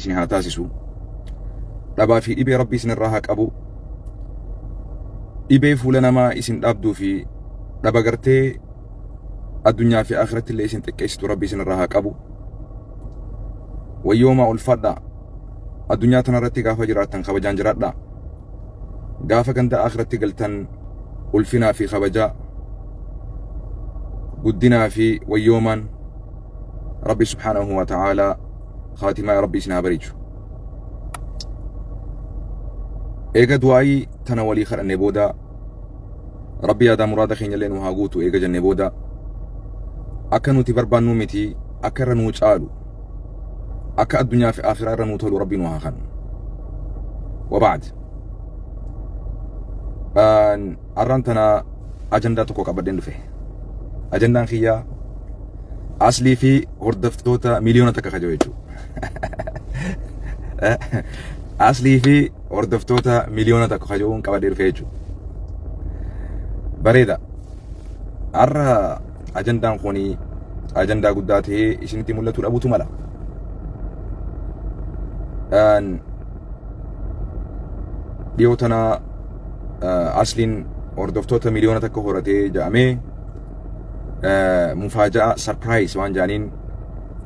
isin haa taasisu. Dhabaa fi dhibee Rabbi isin irraa haa qabu. Dhibee fuula namaa isin dhaabduu fi dhaba gartee addunyaa fi akhiratti illee isin xiqqeessitu Rabbi isin irraa haa qabu. Wayyoomaa ulfaadhaa. Addunyaa tanarratti gaafa jiraattan kabajaan jiraadhaa. Gaafa ganda akhiratti galtan ulfinaa fi kabajaa guddinaa fi wayyoomaan Rabbi subhaanahu wa ta'aalaa khaatimaa Rabbi isin haa bareechu. Eega du'aayii tana walii kadhanne booda Rabbi yaadaa muraada keenya illee nu haa guutu eega jenne booda akka nuti barbaannuu miti akka irra nuu caalu akka addunyaa fi akhiraa irra nuu tolu Rabbi nu haa kennu. Wabaad. Arraan tana ajandaa tokko qabadheen dhufe. Ajandaan kiyyaa aslii fi hordoftoota 1,000,000 kajoo jechuudha. Aslii fi hordoftoota 1,000,000 kajoon qabadhee dhufe jechuudha. Bareeda. Har'a ajandaan kun ajandaa guddaa ta'ee isinitti mul'atuu dhabuutu mala. Dhiyoo tana asliin hordoftoota 1,000,000 horatee jedhamee mufaaja'a surprise waan jedhaniin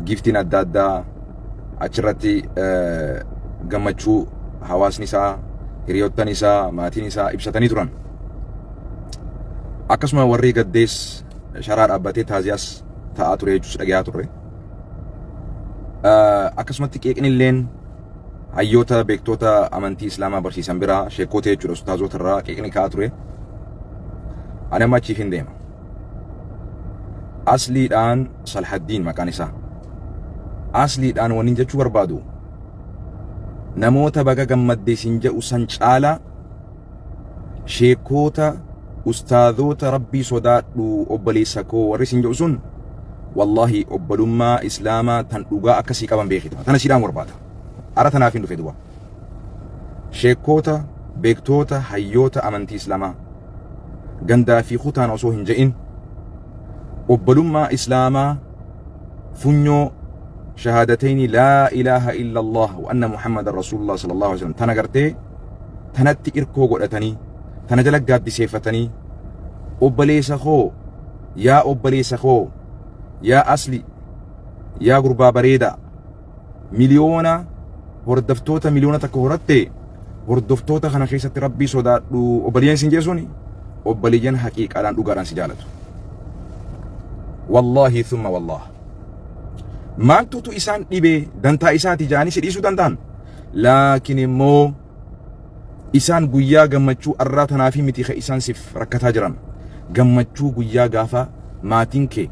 giftiin adda addaa achirratti gammachuu hawaasni isaa hiriyoottan isaa maatiin isaa ibsatanii turan. Akkasuma warri gaddees sharaa dhaabbatee taaziyaas ta'aa ture jechuus dhagayaa turre. Akkasumatti qeeqni illeen hayyoota beektoota amantii Islaamaa barsiisan biraa sheekkoota jechuudha ustaazoota irraa qeeqni ka'aa ture. Ani amma achiif hin deema. Asliidhaan Salhaddiin maqaan isaa. Asliidhaan wanni jechuu barbaadu namoota baga gammadde isin jedhu san caalaa sheekkoota ustaazoota rabbii sodaadhu obboleessa koo warri isin jedhu sun wallaahi obbolummaa islaamaa tan dhugaa akkasii qaban beekita. Tana siidhaan barbaada. Ara tanaaf hin dhufe duba. Sheekkoota beektoota hayyoota amantii islaamaa gandaa fi kutaan osoo hin je'in obbolummaa islaamaa funyoo shahaadatayni laa ilaaha illa Allah wa anna Muhammadan Rasulullah sallallahu alaihi wasallam tana gartee tanatti irkoo godhatanii tana jala gaaddiseeffatanii obboleessa koo yaa obboleessa koo yaa asli yaa gurbaa bareedaa miliyoona hordoftoota 1,000,000 horatte hordoftoota kana keessatti rabbii sodaadhu obboleeyyan sin jeessuun obboleeyyan haqiiqaadhaan dhugaadhaan si jaalatu. Wallaahi thumma wallaah. Maaltutu isaan dhibee dantaa isaati jaanii si dhiisuu danda'an. Laakiin immoo isaan guyyaa gammachuu arraa tanaafi miti ka isaan siif rakkataa jiran. Gammachuu guyyaa gaafa maatiin kee,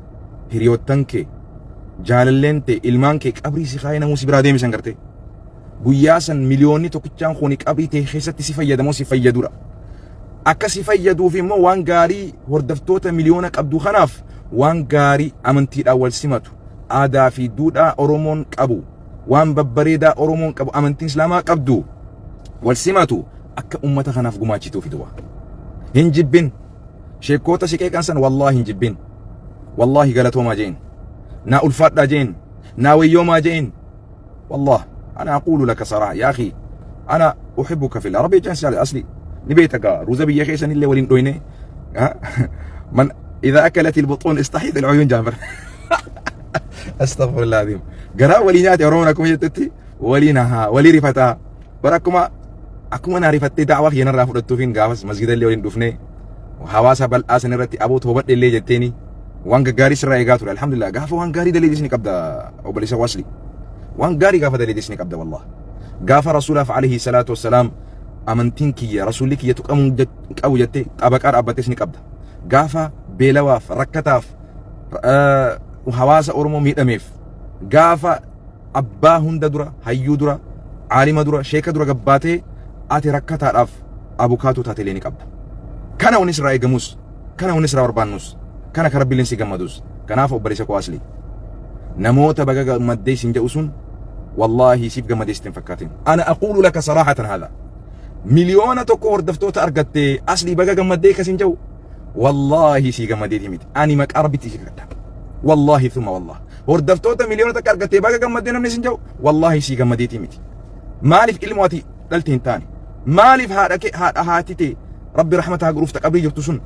hiriyoottan kee, jaalalleen tee, ilmaan kee qabrii si kaayee namuu si biraa deemisan gartee. Guyyaa san miliyoonni tokkichaan kuni qabrii tee keessatti si fayyadamoo si fayyadudha. Akka si fayyaduuf immoo waan gaarii hordoftoota miliyoona qabdu kanaaf waan gaarii amantiidhaan wal simatu aadaa fi duudhaa Oromoon qabu waan babbareedaa Oromoon qabu amantiin Islaamaa qabdu wal simatu akka ummata kanaaf gumaachituufi duba. Hin jibbin. Sheekkoota si qeeqan san wallaahi hin jibbin. Wallaahi galatoomaa jeen. Naa ulfaadhaa jeen. Naa wayyoomaa jeen. والله انا اقول لك صراحه يا اخي انا احبك في الله ربي جنس اصلي نبيتك روزا بيا خيسن اللي ولين دوينه من اذا اكلت البطون استحيت العيون جابر استغفر الله العظيم قرا ولينات يرون اكم جتتي ولينها ولي رفتا براكما akkuma naa rifattee da'waa kiyya narraa fudhattuufiin gaafas masgida illee waliin dhufnee hawaasa bal'aa san irratti aboo toobadhe illee jetteeni waan gaggaarii sirraa eegaa ture alhamdulillah gaafa waan gaarii daleedis ni qabda obboleessa wasli waan gaarii gaafa daleedis ni qabda wallah gaafa rasuulaaf alayhi salaatu wassalaam amantiin kiyya rasuulli kiyya tuqamuu qabu jettee xabaqaa dhaabbattes ni qabda gaafa beelawaaf rakkataaf hawaasa oromoo miidhameef gaafa abbaa hunda dura, hayyuu dura, aalima dura, sheeka dura gabbaatee ati rakkataadhaaf abukaatoo taatelee ni qabda. Kana wanni sirraa eegamus, kana wanni sirraa barbaannus, kana ka rabbiilleen si gammadus. Kanaaf obboleessa koo asli. Namoota baga gammaddee sin jedhu sun wallaahi siif gammadee sitti hin fakkaatin. Ana aquulu laka saraahatan haadha. 1,000,000 hordoftoota argattee aslii baga gammaddee kasin jedhu wallaahi sii gammadeetii miti. Ani maqaa rabbitti si kadhadha. Wallaahi thumma wallah. Hordoftoota 1,000,000 argattee baga gammaddee namni sin jedhu wallaahi sii gammadeetii miti. Maaliif ilmoo ati dhalte hin taane? Maaliif haadha kee haadha haati tee Rabbi rahmata haa godhuuf ta qabrii jirtu sun,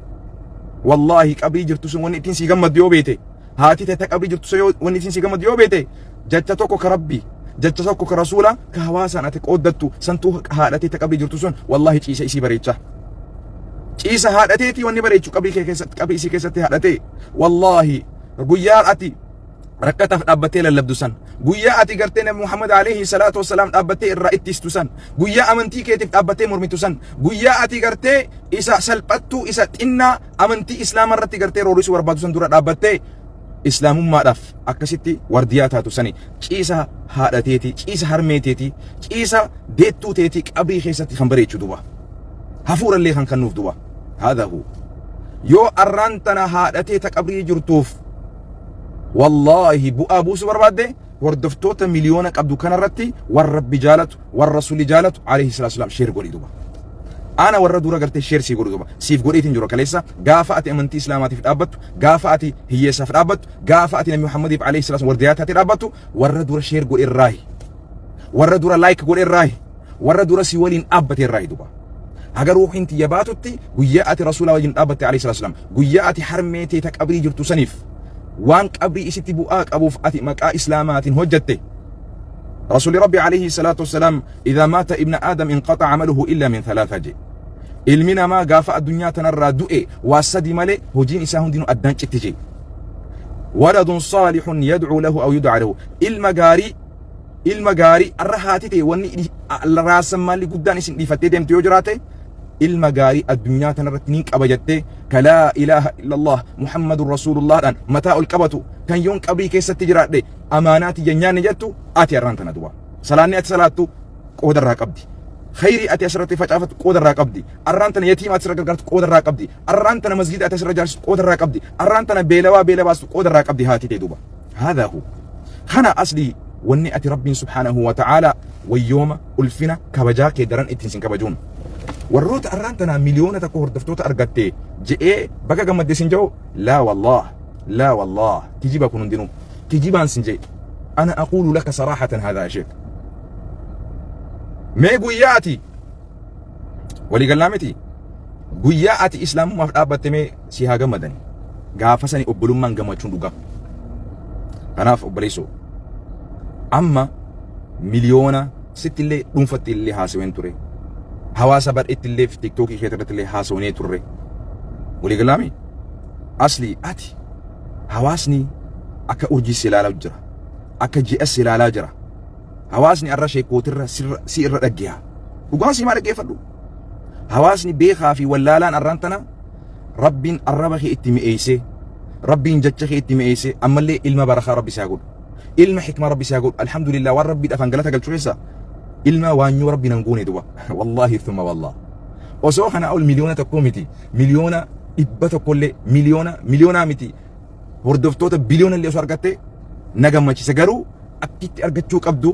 wallaahi qabrii jirtu sun wanni ittiin sii gammaddu yoo beete, haati tee ta qabrii jirtu sun yoo wanni ittiin sii gammaddu yoo beete, jecha tokko ka Rabbi, jecha tokko ka Rasuula ka hawaasaan ati qooddattu santuu haadha tee ta qabrii jirtu sun wallaahi ciisa isii bareecha. Ciisa haadha teetii wanni bareechu qabrii kee keessatti, qabrii isii keessatti haadha tee, wallaahi guyyaa ati rakkataaf dhaabbattee lallabdu san, guyyaa ati gartee Nabi Muhammad alayhi salaatu wassalaam dhaabbattee irraa ittistu san, guyyaa amantii keetiif dhaabbattee mormitu san, guyyaa ati gartee isa salphattuu isa xinnaa amantii Islaama irratti gartee roorrisuu barbaadu san dura dhaabbattee Islaamummaadhaaf akkasitti wardiyaa taatu sani ciisa haadha teetii, ciisa harmee teetii, ciisa deettuu teetii qabrii keessatti kan bareechu duba, hafuurallee kan kennuuf duba. Haadha hu yoo arraan tana haadha tee ta qabrii jirtuuf wallaahi bu'aa buusuu barbaadde, hordoftoota miliyoona qabdu kanarratti warra Rabbi jaalatu, warra Rasuulli jaalatu alayhi salaatu wasalaam share godhi duba. Ana warra dura gartee share sii godhu duba. Siif godheetiin jiru kaleessa. Gaafa ati amantii Islaamaatiif dhaabbattu, gaafa ati hiyyeessaaf dhaabbattu, gaafa ati Nabi Muhammadiif alayhi salaatu wardiyaa taatee dhaabbattu, warra dura share godhe irraahi. Warra dura like godhe irraahi. Warra dura si waliin dhaabbate irraahi duba. Haga ruuhiin tiyya baatutti, guyyaa ati Rasuula wajjin dhaabbatte alayhi salaatu wasalaam, guyyaa ati harmee tee ta qabrii jirtu saniif waan qabrii isitti bu'aa qabuuf ati maqaa Islaamaatiin hojjatte. Rasuulli Rabbi alayhi salaatu wasalaam "إذا مات ابن آدم انقطع عمله إلا من ثلاثة" je. Ilmi namaa gaafa addunyaa tanarraa du'e waa sadi malee hojiin isaa hundinuu addaan citti je. ولد صالح يدعو له أو يدعى له. Ilma gaarii, ilma gaarii. Arra haati ta'e wanni raasan maalli guddaan isin dhiifattee deemtu yoo jiraate, ilma gaarii addunyaa tanarratti nin qaba jettee ka لا إله إلا الله محمد رسول الله dhaan mataa ol qabatu, kan yoon qabrii keessatti jiraadhe amaanaa tiyya nyaanne jettu ati arraan tana du'a. Salaanni ati salaattu qooda irraa qabdi. Khayrii ati asirratti facaafattu qooda irraa qabdi. Arraan tana yatiima ati asirra gargaartu qooda irraa qabdi. Arraan tana masgiida ati asirra ijaarsitu qooda irraa qabdi. Arraan tana beelawaa beela baastu qooda irraa qabdi haati ta'e duuba. هذا هو. Kana aslii wanni ati Rabbiin subhaanahu wa ta'aala wayyooma ulfina kabajaa kee daran ittiin sin kabajuun. Warroota arraan tanaa 1,000,000 hordoftoota argatte je'ee baga gammadde sin jedhu, لا والله، لا والله, kijiba kun hundinuu kijibaan sin jedhe. أنا أقول لك صراحة هذا يا شيخ. Mee guyyaa ati walii gallaa miti, guyyaa ati Islaamummaaf dhaabbatte mee si haa gammadani. Gaafa sani obbolummaan gammachuun dhugaa. Kanaaf obboleessoo, amma miliyoona sitti illee dhuunfatti illee haasaween ture, hawaasa badhetti illee TikTokii kee irratti illee haasawanii turre. Walii galaami aslii ati hawaasni akka urjii si ilaalaa jira, akka ji'a si ilaalaa jira. Hawaasni arra sheekootirra si irra dhaggeha. Dhugaan si maa dhaggeeffadhu. Hawaasni beekaa fi wallaalaan arraan tana Rabbiin arraba kee itti mi'eessee, Rabbiin jecha kee itti mi'eessee, ammallee ilma barakaa Rabbi isaa godhu, ilma hikmaa Rabbi isaa godhu. Alhamdulillah, waan Rabbii dhafan galata galchuu keessa ilma waanyuu Rabbi nan goone duba. Wallaahi thumma wallah, osoo kana ol 1,000,000 miti, 100,000,000 illee, miliyoona miliyoonaa miti, hordoftoota biliyoona illee osoo argatte na gammachiisa. Garuu akkitti argachuu qabdu,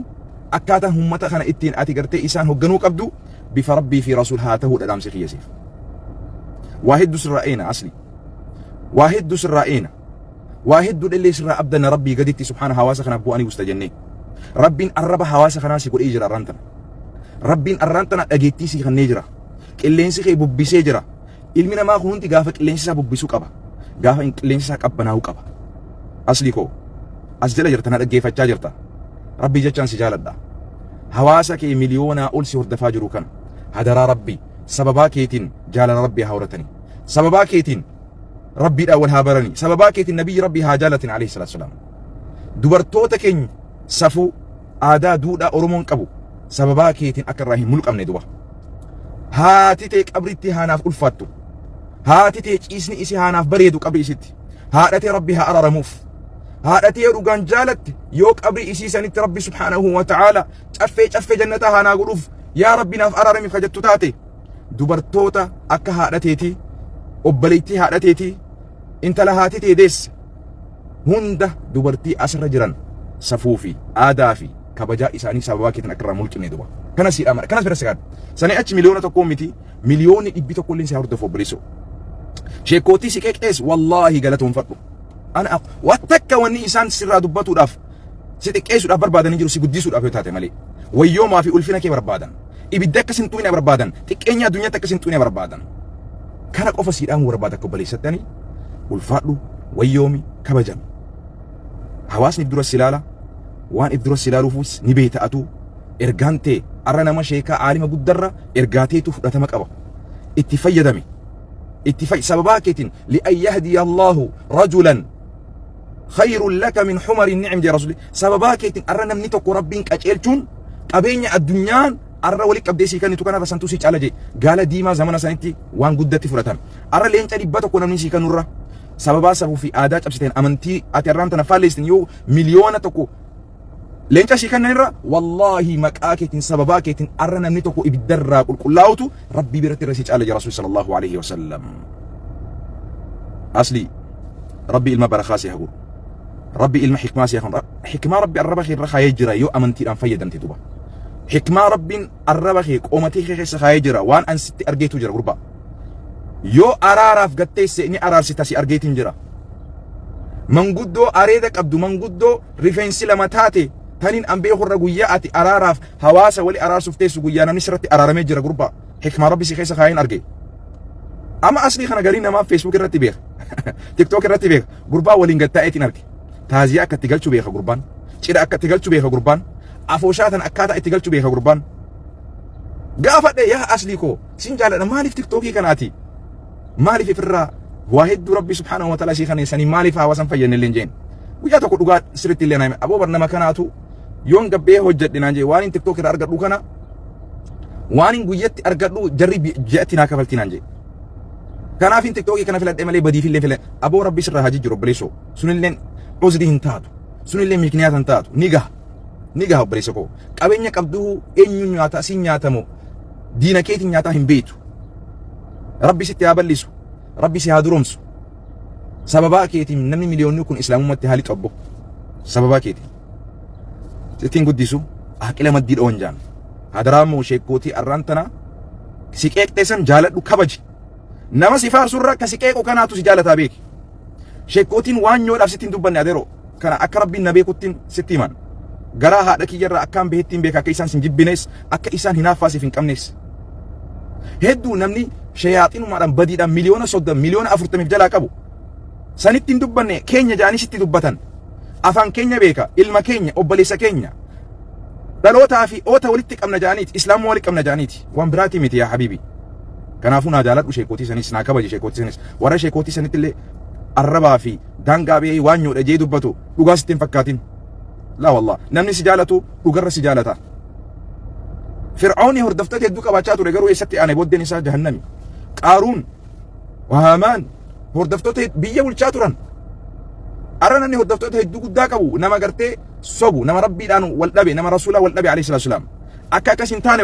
akkaataan ummata kana ittiin ati gartee isaan hoogganuu qabdu bifa Rabbii fi Rasuul haa ta'uu dhadhaamsi kiyyasiif. Waa hedduu sirraa eena asli. Waa hedduu sirraa eena. Waa hedduu dhallee sirraa abdanna Rabbii gaditti subhaana hawaasa kanaaf bu'anii busta jennee. Rabbiin arraba hawaasa kanaa si godhee jira arraan tana. Rabbiin arraan tana dhageettii si kennee jira. Qilleensi kee bubbisee jira. Ilmi namaa kun hundi gaafa qilleensi isaa bubbisuu qaba. Gaafa qilleensi isaa qabbanaa'uu qaba. Asli koo as jala jirta, na dhaggeeffachaa jirta. Rabbii jechaan si jaaladha. Hawaasa kee miliyoonaa ol si hordofaa jiru kana hadaraa Rabbii sababaa keetiin jaalala Rabbii haa horatanii. Sababaa keetiin Rabbiidhaan wal haa baranii. Sababaa keetiin nabiyyi Rabbii haa jaalatin alayhi salaatu salaam. Dubartoota keenya safuu aadaa duudhaa Oromoon qabu sababaa keetiin akka irraa hin mulqamne duba. Haati tee qabritti haanaaf ulfaattu. Haati tee ciisni isii haanaaf bareedu qabri isitti. Haadha tee Rabbi haa araaramuuf. Haadha tee dhugaan jaalatte yoo qabri isii sanitti Rabbi subhaanahu wa ta'aala caffee caffee jannataa haanaa godhuuf, yaa Rabbi naaf araaramiif ka jettu taate, dubartoota akka haadha teetii, obboleettii haadha teetii, intala haati tee deesse hunda, dubartii asirra jiran safuu fi aadaa fi kabajaa isaanii sababaa keetiin akka irraa mulqinne duba. Kana siidhaa mara. Kanas bira sigaadha. Sanii achi 1,000,000 miti, 100,000,000 illee si hordofu obboleessoo. Sheekootii si qeeqxees wallaahi galatoonfadhu. Ana waan takka wanni isaan sirraa dubbatuudhaaf si xiqqeessuudhaaf barbaadanii jiru, si guddisuudhaaf yoo taate malee. Wayyoomaa fi ulfina kee barbaadan. Ibidda akka sin xuqne barbaadan. Xiqqeenya addunyaatti akka sin xuqne barbaadan. Kana qofa sii dhaamuu barbaada akka obboleessattani. Ulfaadhu, wayyoomi, kabajami. Hawaasni if dura si ilaala. Waan if dura si ilaaluufis ni beekta atuu. Ergaan tee arra nama sheekaa aalima guddarra ergaa teetu fudhatama qaba. Itti fayyadami. Itti fay sababaa keetiin li'an yahdiya Allahu rajulan khayrun laka min humari ni'im jee rasuli. Sababaa keetiin arra namni tokko Rabbiin qaceelchuun qabeenya addunyaan arra wali qabdee sii kennitu kanarra santuu sii caala jee. Gaala diimaa zamana sanitti waan guddatti fudhatan. Arra leenca 100 namni sii kennurra sababaa safuu fi aadaa cabsiteen amantii ati arraan tana faalleessitin yoo 1,000,000 leenca sii kennanirra, wallaahi maqaa keetiin, sababaa keetiin arra namni tokko ibiddarraa qulqullaa'utu Rabbii biratti irra sii caala jira Rasuul sallallahu alaihi wasallam. Asli, Rabbi ilma barakaa si haa godhu. Rabbi ilma hikmaa si haa godhu. Hikmaa Rabbi arraba kee irra kaayee jira yoo amantiidhaan fayyadamte duba. Hikmaa Rabbiin arraba kee qoomatee kee keessa kaayee jira, waan an sitti argeetu jira gurbaa. Yoo araaraaf gatteesse ni araarsita, si argeetiin jira. Manguddoo areeda qabdu, manguddoo rifeensi lama taate taniin an beekurra, guyyaa ati araaraaf hawaasa wali araarsuuf teessu, guyyaa namni sirratti araaramee jira gurbaa. Hikmaa Rabbi si keessa kaayeen arge. Amma aslii kana garii namaa Facebook irratti beeka. TikTok irratti beeka. Gurbaa waliin gattaa'eetiin arge. Taaziyaa akka itti galchu beeka gurbaan. Cidha akka itti galchu beeka gurbaan. Afooshaa tan akkaataa itti galchu beeka gurbaan. Gaafadhe, yaa aslii koo sin jaaladha, maaliif TikTokii kanaati? Maaliif ifirraa waa hedduu Rabbi subhaanahu wa ta'ala isii kaneessanii maaliif hawaasan fayyadne illee jeen. Guyyaa tokko dhugaa sirriitti illee naa aboo bar nama kanaatu yoon gabbee hojjedhe naan jee, waan hin TikTok irraa argadhu kana, waan hin guyyatti argadhu jarri ji'atti naa kafalti naan jee. Kanaaf hin TikTokii kana filadhe malee badiif illee filadhe. Aboo Rabbi sirraa haa jijjiiru obboleessoo. Sunilleen uzrii hin taatu. Sunillee mikniyaata hin taatu. Ni gaha. Ni gaha obboleessa koo. Qabeenya qabduu eenyu nyaata, siin nyaatamu, diina keetiin nyaataa hin beektu. Rabbi sitti haa bal'isu. Rabbi si haa duromsu. Sababaa keetiin namni miliyoonni kun islaamummaatti haali xobbo. Sababaa keetiin. Sittiin guddisu aqila maddii dhoon jaan. Hadaraa immoo sheekkootii arraan tana si qeeqxee san jaaladhu, kabaji. Nama si faarsurra akka si qeequ kanaatu si jaalataa beeki. Sheekkootiin waan nyoodhaaf sitti hin dubbanne adeeroo. Kana akka Rabbiin na beekuttiin sitti himan. Garaa haadha kiyyarraa akkaan bahettiin beeka akka isaan sin jibbinees, akka isaan hinaaffaa siif hin qabnees. Hedduu namni shayaaxinumaadhaan badiidhaan 30,000,000 40,000,000 jalaa qabu. Sanitti hin dubbanne, keenya ja'anii sitti dubbatan. Afaan keenya beeka, ilma keenya, obboleessa keenya. Dhalootaa fi oota walitti qabna ja'aniiti, islaamuma walitti qabna ja'aniiti. Waan biraatii miti yaa habiibi. Kanaafuu naa jaaladhu sheekootii sanis, naa kabaji sheekootii sanis. Warra sheekootii sanitti illee arrabaa fi daangaa ba'ee waan nyoodha jee dubbatu dhugaa sitti hin fakkaatin. Laa wallah, namni si jaalatu dhugarra si jaalata. Fir'aawni hordoftoota hedduu qabaachaa ture, garuu eessatti aane? Booddeen isaa jahannami. Qaaruun, Haamaan hordoftoota biyya bulchaa turan. Arra namni hordoftoota hedduu guddaa qabu nama gartee sobu, nama Rabbiidhaan wal dhabe, nama Rasuulaa wal dhabe alayhi salaatu wasalaam. Akka akkas hin taane.